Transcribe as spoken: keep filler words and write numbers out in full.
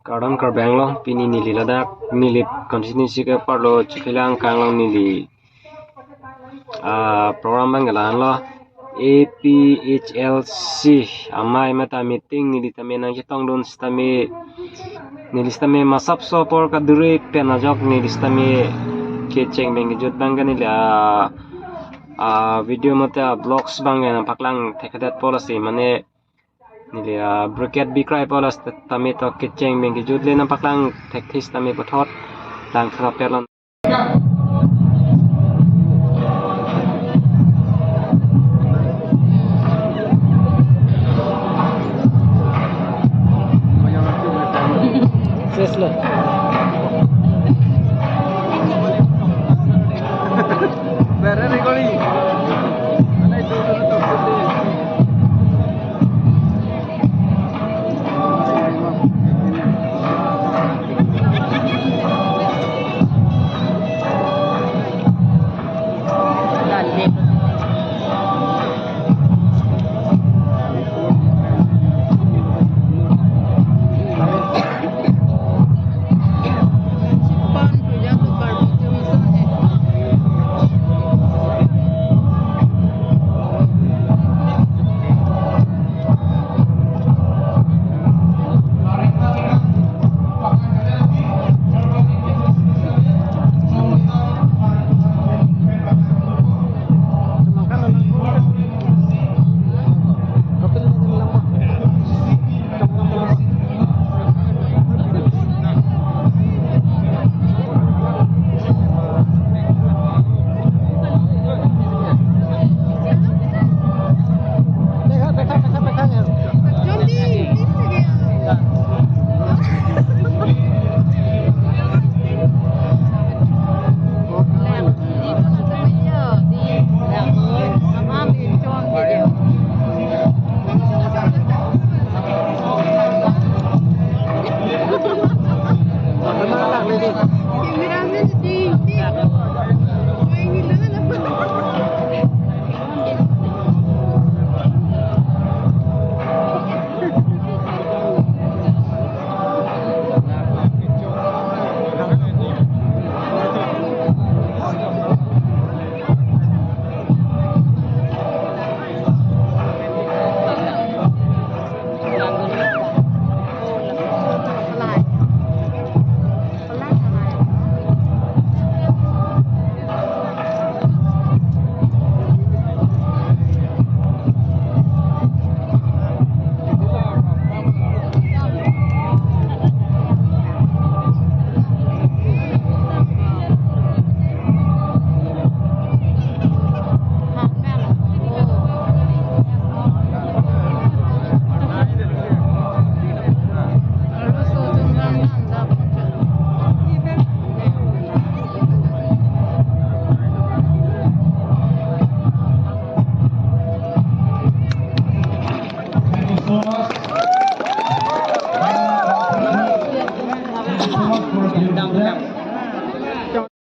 Kardom Karbi Anglong, pini neli ladak Nilip constituency ke parlo Chikhilang Kanglong neli, ah, program abang ke la-anlo. A P H L C amei mate meeting neli tame nangchetongdun sitame, neli sitame masapso apor kaduri pen ajok neli sitame kecheng pen kejut abang ke neli, ah, ah, video mate, ah, vlogs abang ke nangpaklang thekthedetpo lasi, mane neli, ah, briket bikrai po lasi tame to kecheng pen kejut le nangpaklang thekthe sitame puthot lang thrapet lon. Ses lo.